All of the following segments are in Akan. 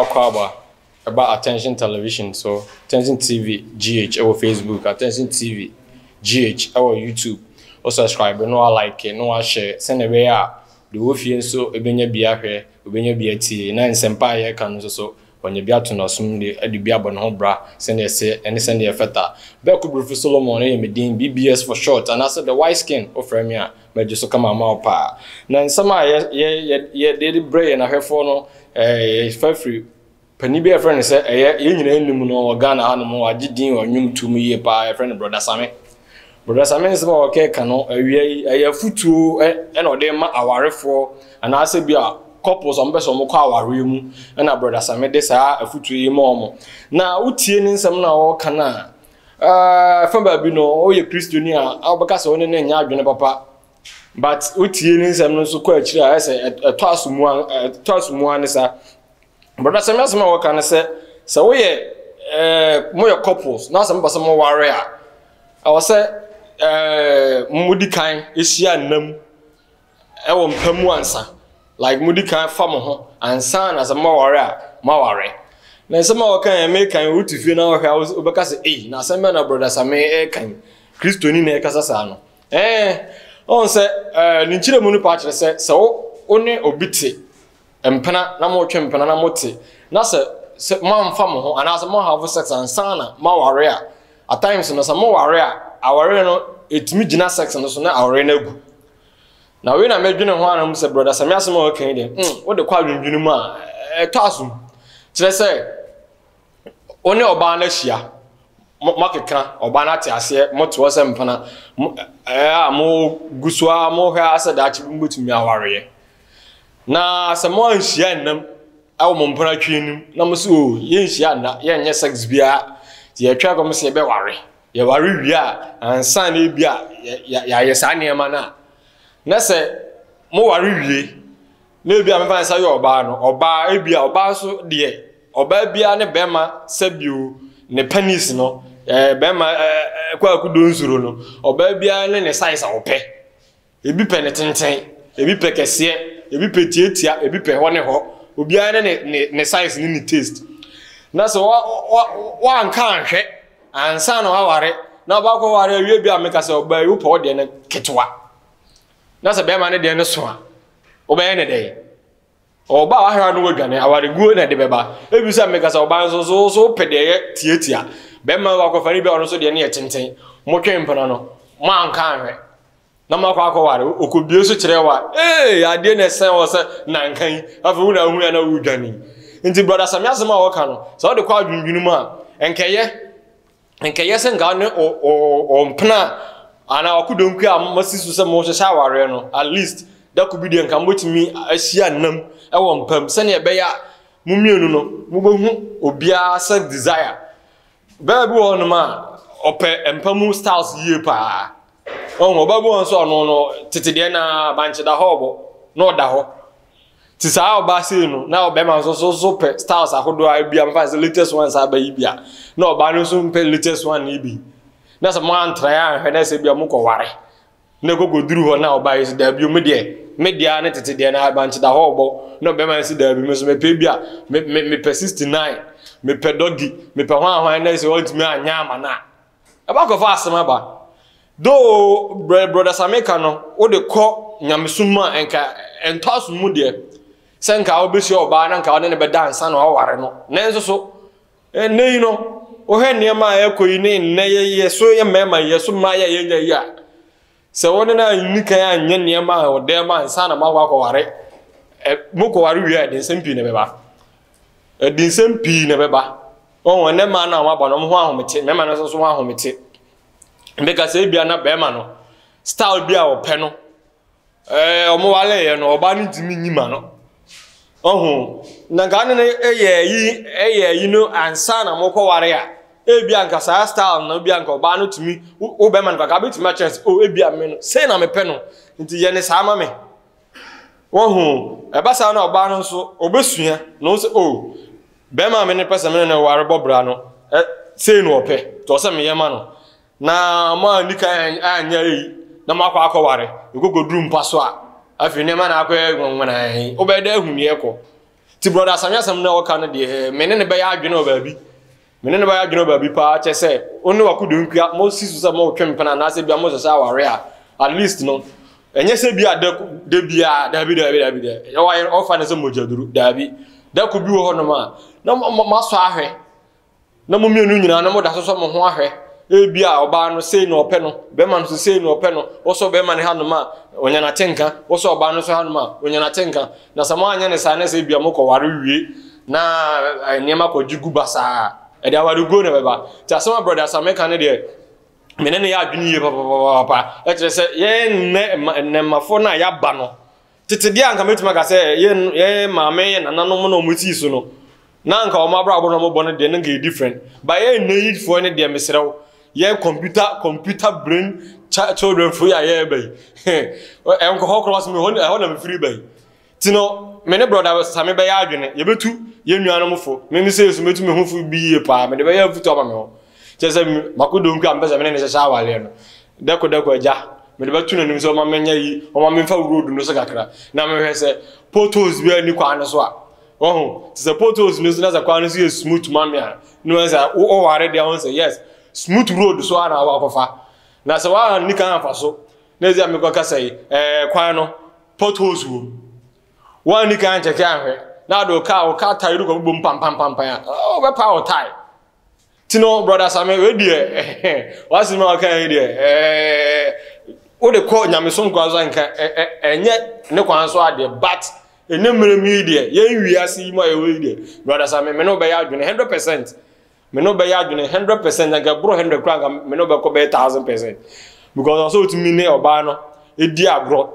akwaaba ɛba Attention Television so, Attention TV GH ɛwɔ Facebook, Attention TV GH ɛwɔ YouTube. Wo subscribe na wa like na wa share sɛnea ɛbɛyɛ a deɛ ɔwɔ fie nso ɛbɛnya bi ahwɛ, ɔbɛnya bi atie na nsɛmpa a yɛreka no nso so wanya bi ato n'asom de de bi abɔ ne ho bra sɛnea ɛsɛ ɛne sɛnea ɛfata. Bɛko Brifo Solomon yɛ me din, BBS for short anaasɛ The Wise King wofrɛ me a magye so kama ama wo paa. Na nsɛm a yɛ yɛ yɛ yɛde brɛ yɛn ahwɛfoɔ no ɛɛ yɛfa firi panin bi a yɛfrɛ no sɛ ɛyɛ yɛn nyinaa nim no wɔ Ghana hanom wagye din wɔ nnwom to mu yie paa yɛfrɛ no Brɔda Same. Brɔda Same nsɛm a ɔkeka no awia yi ɛyɛ afutuo ɛna ɔde ma awarefoɔ anaasɛ bi a couples a wɔpɛ sɛ wɔkɔ awareɛ mu ɛna Brɔda Same de saa afutuo yi ma wɔn. Na wotie ne nsɛm no a ɔreka no a ɛɛ fa baabi no woyɛ Kristoni a wobɛka sɛ wo ne no nyɛ adwene papa but wotie ne nsɛm no nso kɔ akyiri a ɛsɛ ɛtɔ asomu ɛtɔ asomu ne saa. Brɔda Sami asɛm a wɔka ne sɛ, sɛ woyɛ ɛɛ moyɛ couples na sɛ mopɛ sɛ moware a, ɛwɔ sɛ ɛɛ modi kan hyia nna mu ɛwɔ mpa mu ansa. Like modi kan fa mo ho ansa na sɛ moware a moaware. Na nsɛm a wɔka yɛn meka yi wote fie na wɔhwɛ a wobɛka sɛ ei na asɛm bɛn na Brɔda Sami ɛreka yi. Kristoni na ɛkasa saa no. Ɛɛ ɔn sɛ ɛɛ ne nkyerɛmu no paa kyerɛ sɛ sɛ wo wo ne obi te mpena na motwe mpena na mote na sɛ sɛ moamfa mo ho anaasɛ mo have sex ansa na moaware a at times no sɛ moware a aware no ɛtumi gyina sex no so na aware no agu na wei na medwene ho anam sɛ brɔda sɛ me asɛm a ɔka yi deɛ mm, wode kɔ adwendwene mu a ɛtɔ asom kyerɛ sɛ wo ne ɔbaa no ahyia moakeka ɔbaa no ate aseɛ mote hɔ sɛ mpena a mogu so a mohwɛ a sɛ daakye bi mobɛtumi awareɛ Na sɛ moanhyia nnam wɔ mo mpena twe no mu na mo sɛ o oh, yɛnhyia nna yɛnyɛ sex biara nti yɛtwa kɔm sɛ yɛbɛware yɛware wie a ansa na ebi a yɛayɛ saa nneɛma no a na sɛ moware wie na ebi a mefa nsa yɛ ɔbaa no ɔbaa ebi a ɔbaa nso deɛ ɔbaa biara ne bɛrima sɛbio ne penis no ɛɛ bɛrima ɛɛ kɔ akudo nsuro no ɔbaa biara ne ne size a ɔpɛ. Ebi pɛ ne tenten, ebi pɛ kɛseɛ, ebi pɛ tiatia, ebi pɛ hɔ ne hɔ. Obiara ne ne ne ne size ne ne taste. Na sɛ wa wa wanka anhwɛ ansa na waware na ɔbaakɔ ware awie bi a meka sɛ ɔbaa yi wopɛ wo deɛ no ketewa. Na sɛ bɛrima ne deɛ no so a, wobɛyɛ ne dɛn? Ɔba a wahwɛ a no wadwane, awareguo na ɛde bɛba. Ebi sɛ meka sɛ ɔbaa nso so so wopɛ deɛ ɛyɛ tiatia. Bɛrima wakɔfa no bi a ɔno nso deɛ no yɛ tenten. Motwe mpena no, moanka anhwɛ. na makɔ akɔware okobie so kyerɛ wa ee adeɛ na ɛsɛn wɔ sɛ nanka yi afei wo na ahu ya na wodwane yi nti brɔda sami asɛm a wɔka no sɛ wode kɔ adwendwene mu a nkɛyɛ nkɛyɛ sɛ nka ne ɔmpena anaa ɔkodonku a masi so sɛ mohyehyɛ awareɛ no at least da ko bi deɛ nka mobɛtumi ahyia nnam wɔ mpam sɛnea ɛbɛyɛ a mo mmienu no mobɛhu obiara sɛ desire Bɛrima bi wɔ hɔnom a ɔpɛ mpa mu styles yie paa. Ɔhu ɔbaa bi wɔ hɔ nso ɔno no tete deɛ na bankye da hɔ ɔbɔ na ɔda hɔ. Te saa ɔbaa sei no na ɔbɛrima nso so so pɛ styles ahodoɔ a ebi a mfa sɛ latest ones aba yi bi a na ɔbaa no nso mpɛ latest one yi bi. Na sɛ mo antra anhwɛ na sɛ bi a mo kɔ ware. Na ɛkɔkɔduru hɔ na ɔbaa yi sɛ daabi o me deɛ me deɛ ara ne tete deɛ na abankye da hɔ ɔbɔ na ɔbɛrima yi sɛ daabi me nso mepɛ bi a me me mepɛ 69 mepɛ dɔgi mepɛ hwan hwan na sɛ ɔntumi anyɛ ama no a ɛba kɔfa asɛm aba doo brɛ brɔda sameka no wode kɔ nyamesom mu a nka ɛntɔ asom mu deɛ sɛ nka wobɛhyia ɔbaa na nka wode ne bɛda ansa na waware no nanso so Ɛnnɛ yi no, wohwɛ nneɛma a ɛrekɔ yi ne nnɛ yɛ yɛ so yɛ mmarima yɛ so mmaa yɛ yɛnya yi a, sɛ wo ne no anni kan anyɛ nneɛma a ɔdɛm ansa na moakɔ akɔware, ɛ mokɔware wie a ɛde nsɛm pii na ɛbɛba. Ɛde nsɛm pii na ɛbɛba. Wɔn ɛnnɛ mmaa no a wɔaba no, wɔn ho ahomete, mmarima no nso so ho ahomete. Mbɛka sɛ ebia na barima no style bi a ɔpɛ no Ɛɛ wɔn wareeɛ no, ɔbaa no ntumi nyi ma no. Ɔho na nka ne no yɛ yi yɛ yi no ansa na mokɔ ware a, ebi anka saa style no ebi anka ɔbaa no tumi wo bɛma no kaka betumi akyerɛ sɛ oh ebi a me no sei na mepɛ no nti yɛ ne saa ma me. Wɔho ɛba saa na ɔbaa no nso ɔbɛsua na ɔho sɛ oh bɛrima a me ne pɛ sɛ me ne no ware bɔ bra no ɛ sei na ɔpɛ nti ɔsɛ meyɛ ma no. Na moanni kan anyɛ eyi na moakɔ akɔware, ɛkɔkɔduru mpa so a, afei nneɛma na akɔyɛ nwanwanan, wobɛyɛ dɛ ahu nea ɛkɔ. Nti brɔda Asame asɛm no a ɔka no deɛ, me ne no bɛyɛ adwene wɔ baabi. Me ne no bɛyɛ adwene wɔ baabi paa kyɛ sɛ wo ne w'akodonkua mosi so sɛ moretwe mpena anaasɛ bia mohyehyɛ aware a, at least no, ɛnyɛ sɛ bi a da da biara, daabi daabi daabi dɛ, ɔyɛ ɔfa no sɛ mogyaduru, daabi. Da ko bi wɔ hɔnom a, na moasɔ ahwɛ. Na mo mmienu nyinaa na moda so sɔ mo ho ahwɛ. Ebia ɔbaa no sei na ɔpɛ no, bɛrima no nso sei na ɔpɛ no. Wosɔ bɛrima no hanom a, ɔnya n'atenka. Wosɔ ɔbaa no nso hanom a, ɔnya n'atenka. Na sɛ moanyɛ no saa na sɛ ebia mokɔware wie na nneɛma kɔgye gu basaa a, ɛde awareguo na ɛbɛba. Nti asɛm a Brɔda Same ka no deɛ, me ne no yɛ adwene yie papapapapa. Ɛkyerɛ sɛ yɛn nnɛ nnɛmmafoɔ no a yɛaba no, tete deɛ anka mɛtumi aka sɛ yɛn yɛn maame yɛn nananom na wɔn sii so no, na anka wɔn abrabɔ na wɔbɔ no deɛ na nka yɛ different. Ba yɛn nnɛ yi foɔ no deɛ mesrɛ wo, yɛn computer computer brain children foɔ yi a yɛreba yi, ɛnkɔ hɔ koraa sɛ ɛhɔ na mefiri ba yi. Ti no, me ne brɔda Same bɛyɛ adwene, yɛbɛtu yɛn nuanom fo. Me me sei so mɛtu me ho fo bi yie paa, mede bɛyɛ afutu ama me ho. Kyerɛ sɛ makodonku a mepɛ sɛ me ne no hyehyɛ awareɛ no, dɛko dɛko agya, mede bɛto n'anim sɛ ɔma menyɛ yi, ɔma memfa road no so kakra, na mehwɛ sɛ potholes biara nni kwan no so a. Wahu? Te sɛ potholes no so na sɛ kwan no so yɛ smooth ma me a, na wɔn sɛ woware deɛ wɔn sɛ yes, smooth road so a na wakɔfa. Na sɛ wɔanni kan afa so, na ɛsɛ a mekɔ kasa yi, ɛɛ kwan no, potholes wɔ mu. Wɔanni kan ankyɛke anhwɛ, na ade wo kaa, wo kaa tae no kɔ bobom pampampampan a, wobɛpa wo tae. Ti no, brɔda Same, wei deɛ, w'asɛm a wɔka yi deɛ, ɛɛ, wode kɔ nyamesom kwan so anka ɛnyɛ ne kwan so adeɛ, but ɛnɛ mmerɛ mu yi deɛ, yɛn wiase yi mu a yɛwɔ yi deɛ, brɔda Same, me ne wo bɛyɛ adwene 100%. Me ne wo bɛyɛ adwene 100%, anka ɛboro 100 koraa anka me ne wo bɛkɔ bɛyɛ 1000%. Because ɔsɛ otumi ne ɔbaa no di agorɔ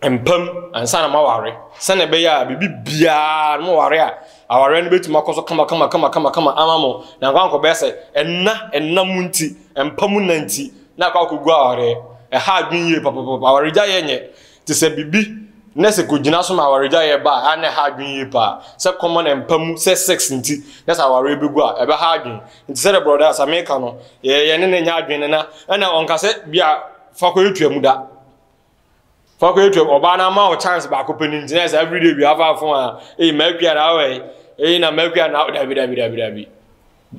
mpam ansa na moaware sɛnea ɛbɛyɛ a biribi biara no moware a awareɛ no bɛtumi akɔ so kama kama kama kama kama ama mo na nkwa nkɔbɛyɛ sɛ ɛna ɛna mu nti mpa mu na nti na akɔ akɔgu awareɛ ɛha adwene yie papapapa awaregya yɛ nyɛ te sɛ biribi na sɛ kɔgyina so ma awaregya yɛ ba a na ɛha adwene yie paa sɛ kɔmɔ na mpa mu sɛ sex nti na sɛ awareɛ bɛgu a ɛbɛha adwene nti sɛdeɛ brɔda Asame ka no yɛne ne nyɛ adwene na ɛna ɔnka sɛ bia fa kɔyɛ tua mu da Fa kɔ atwam ɔbaa no ama wo chance baako pɛ no nti na sɛ everyday bi afa fon a ei makua na awɔ yi ei na makua na dabi dabi dabi dabi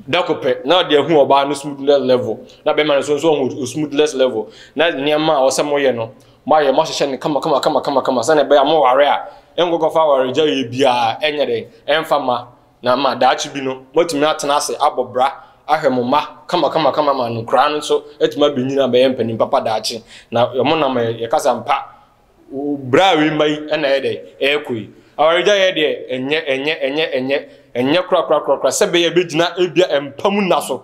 da ko pɛ na ɔde ahu ɔbaa no smoothness level na bɛma no so nso ɔhu smoothness level na nneɛma a ɔsɛ moyɛ no moayɛ moahyehyɛ no kama kama kama kama kama sɛnea ɛbɛyɛ a moware a ɛnkɔkɔfa awaregya yɛ biara ɛnyɛ dɛn ɛmfa ma Na ama daakye bi no, moatumi atena ase abɔ bra ahwɛ mo mma kamakamakama ma nkoraa no nso atumi abɛnyini abɛyɛ mpanin papa daakye. Na wɔn nam yɛka sɛ ampa, bra a wei mma yi na ɛyɛ dɛ ɛrekɔ yi. Awaregyaeɛ deɛ ɛnyɛ ɛnyɛ ɛnyɛ ɛnyɛ ɛnyɛ korakorakorakora sɛ bɛyɛ bɛgyina ebia mpa mu nna so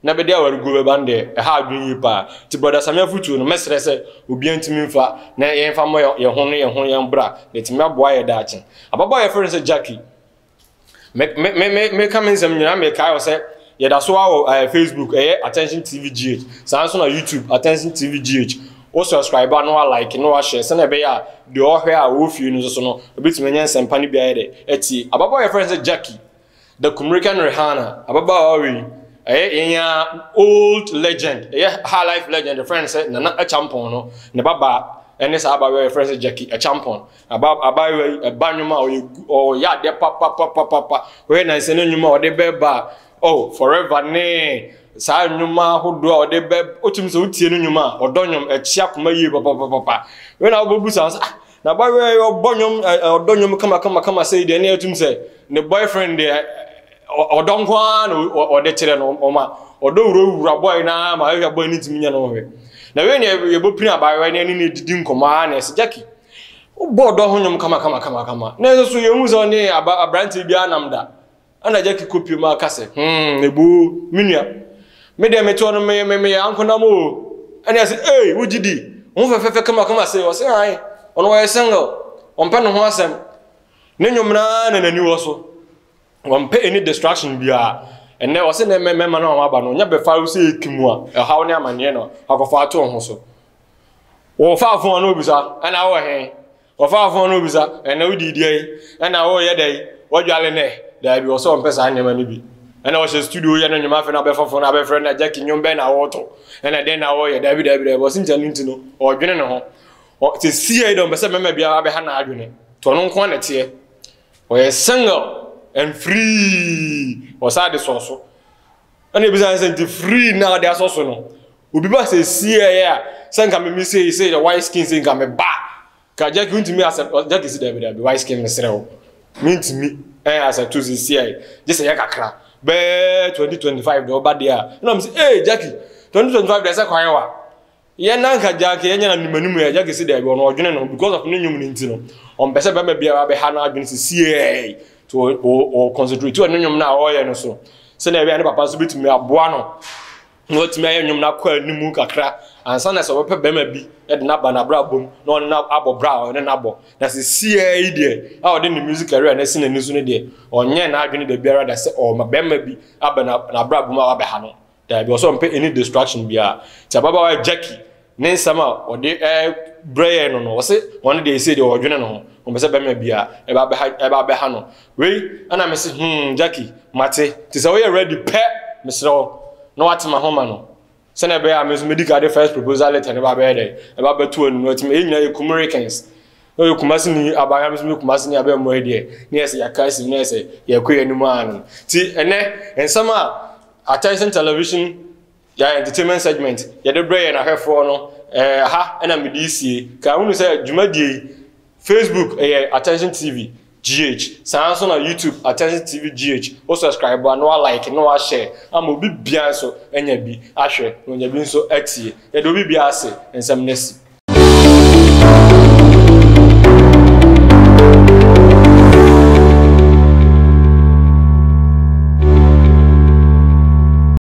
na bɛde awareguo bɛba no deɛ ɛha adwene yie paa. Nti Brɔda Sami afotuo no mɛsrɛ sɛ obiara ntumi mfa na yɛmfa mmɔ yɛn ho ne yɛn ho yɛn bra na ɛtumi aboa yɛ daakye. Ababaawa a yɛfrɛ no sɛ Jackie Me me me me meka me nsɛm nyinaa mekae wɔ sɛ yɛda so ara wɔ ɛɛ Facebook ɛyɛ Attention TV GH saa nso na YouTube Attention TV GH wo subscribe a na wa like na wa share sɛnea ɛbɛyɛ a deɛ ɔhwɛ a ɔwɔ fie no nso so no obetumi anya nsɛmpa no bi ayɛ dɛ atie ababaawa yɛfrɛ no sɛ Jackie the Kumerican Rihanna ababaawa wei ɛyɛ yɛn a old legend ɛyɛ high life legend yɛfrɛ no sɛ Nana Acheampong no ne babaa ɛne saa ababaawa yɛfrɛ no sɛ Jackie Acheampong Aba abaayewa yi ɛba nnwom a ɔyɛ ɔyɛ adeɛ papapapapa. Wohwɛ nansa ne nnwom a ɔde bɛba a oh forever ne saa nnwom ahodoɔ a ɔde bɛ wotumi sɛ wotie no nnwom a ɔdɔ nnwom ɛkye akoma yie papapapa. Wei na wobɛbu saa sɛ ah na abaayewa yi ɔbɔ nnwom ɔdɔ nnwom kama kama kama sɛ deɛ ne ɛtum sɛ ne boyfriend deɛ ɔdɔ nko ara na ɔde kyerɛ no ɔma ɔdɔ wurawura boy no ara ma ɛhwɛ boy no ntumi nyɛ no hwɛ. Na wei na yɛbɛpini abaayewa ne ne didi nkɔmmɔ ara na ɛsɛ Jackie Wobɔ ɔdɔ ho nnwom kamakamakama. Nanso so yɛnhu sɛ ɔne aberanteɛ biara nam da? Ɛna Jackie kɔpie mu aka sɛ, hmm, eboo, me nua. Me deɛ mete hɔ no, me, me, meyɛ ankonam o. Ɛna ɛsɛ, ei, wogye di? Wo ho fɛfɛɛfɛ kamakama sei. Ɔse, ae, ɔno ɔyɛ single. Ɔmpɛ ne ho asɛm. Ne nnwom no ara na n'ani wɔ so. Ɔmpɛ any distraction biara. Ɛnɛ ɔse ne mmarima no a wɔaba no, ɔnyɛ bɛfa wo sɛ ɛki mu a, ɛhaw ne amanneɛ na akɔfa ato wo ho so. Wɔfaa fon na obisa, ɛna wowɔ he? Wɔfaa fon na obisa, ɛna wodi deɛ Ɛna woyɛ dɛn? Wɔdwale nɛ? Daabi, ɔsɛ ɔmpɛ saa nneɛma no bi. Ɛna ɔhyɛ studio yɛ no nnwom afei na abɛfa fon abɛfrɛ na Jackie nnwom bɛn na wɔreto? Ɛna dɛn na wɔyɛ? Daabi, daabi, daabi. Ɔse nti ɛno nti no, ɔdwene ne ho. Sɛ sie dɛ ɔmpɛ sɛ mmarima biara bɛha n'adwene. Nti ɔno nko ara na ɛteɛ. Ɔyɛ single and free. Ɔsan de sɔɔ so. Ɛna ebisa ne sɛ nti free na ɔde asɔ so no. Obi ba sɛ sie ɛyɛ a sɛ nka me mi sei sei the white skin sei nka me ba. Ka Jackie wontumi accept Jackie si dabi dabi white skin mesrɛ wo. Mentumi ɛn accept sɛ sie ɛyɛ gye sɛ yɛ kakra. Bɛɛ 2025 deɛ ɔba deɛ a. Ɛna mo sɛ ee Jackie 2025 deɛ sɛ kwan wa. Yɛn na nka Jackie yɛnyɛ no animanim ɛ, Jackie se daabi ɔno ɔdwene ne ho because of ne nnwom no nti no ɔmpɛ sɛ bɛrima biara bɛha n'adwene sesiei nti ɔ concentrate wɔ ne nnwom no a ɔreyɛ no so sɛnea ɛbɛyɛ ne papa nso bɛtumi aboa no na watumi ayɛ nnwom no akɔ anim kakra ansa na sɛ ɔbɛpɛ bɛrima bi de no aba n'abrabɔ mu na ɔne no abɔ bra a ɔne no abɔ na sesiei yi deɛ a ɔde ne music career no asi n'ani so no deɛ ɔnyɛ n'adwene da biara da sɛ ɔma bɛrima bi aba n'abrabɔ mu a wabɛha no. Daabi, ɔsɛ ɔmpɛ any distraction biara. Nti ababaawa Jackie ne nsɛm a ɔde brɛ yɛn no no, ɔse ɔno deɛ ɛsei deɛ ɔdwene ne ho, ɔmpɛ sɛ bɛrima biara ɛba abɛha ɛba abɛha no. Wei ɛna mese hmm Jackie mate, nti sɛ woyɛ ready pɛ mesrɛ wo na wate m'ahoma no sɛnea ɛbɛyɛ a me nso medi ka de first proposal letter no ba abɛyɛ dɛ ɛba abɛto anim na watumi yɛn nyinaa yɛ Kumurikans. Na ɔyɛ Kumasi ni abaayewa me nso meyɛ Kumasi ni abɛɛmoa yi deɛ ne yɛ sɛ yɛaka asim na yɛ sɛ yɛkɔ yɛn anim ara no. Nti ɛnɛ nsɛm a Attention Television yɛ entertainment segment yɛde brɛ yɛn ahwɛfoɔ no ɛɛ ha ɛna mede sie ka hunu sɛ dwumadie yi Facebook ɛyɛ Attention TV GH saa nso na YouTube Attention TV GH wo subscribe a na wa like na wa share ama obi bia nso anya bi ahwɛ na onya bi nso atie yɛde obi bia ase nsɛm no asi.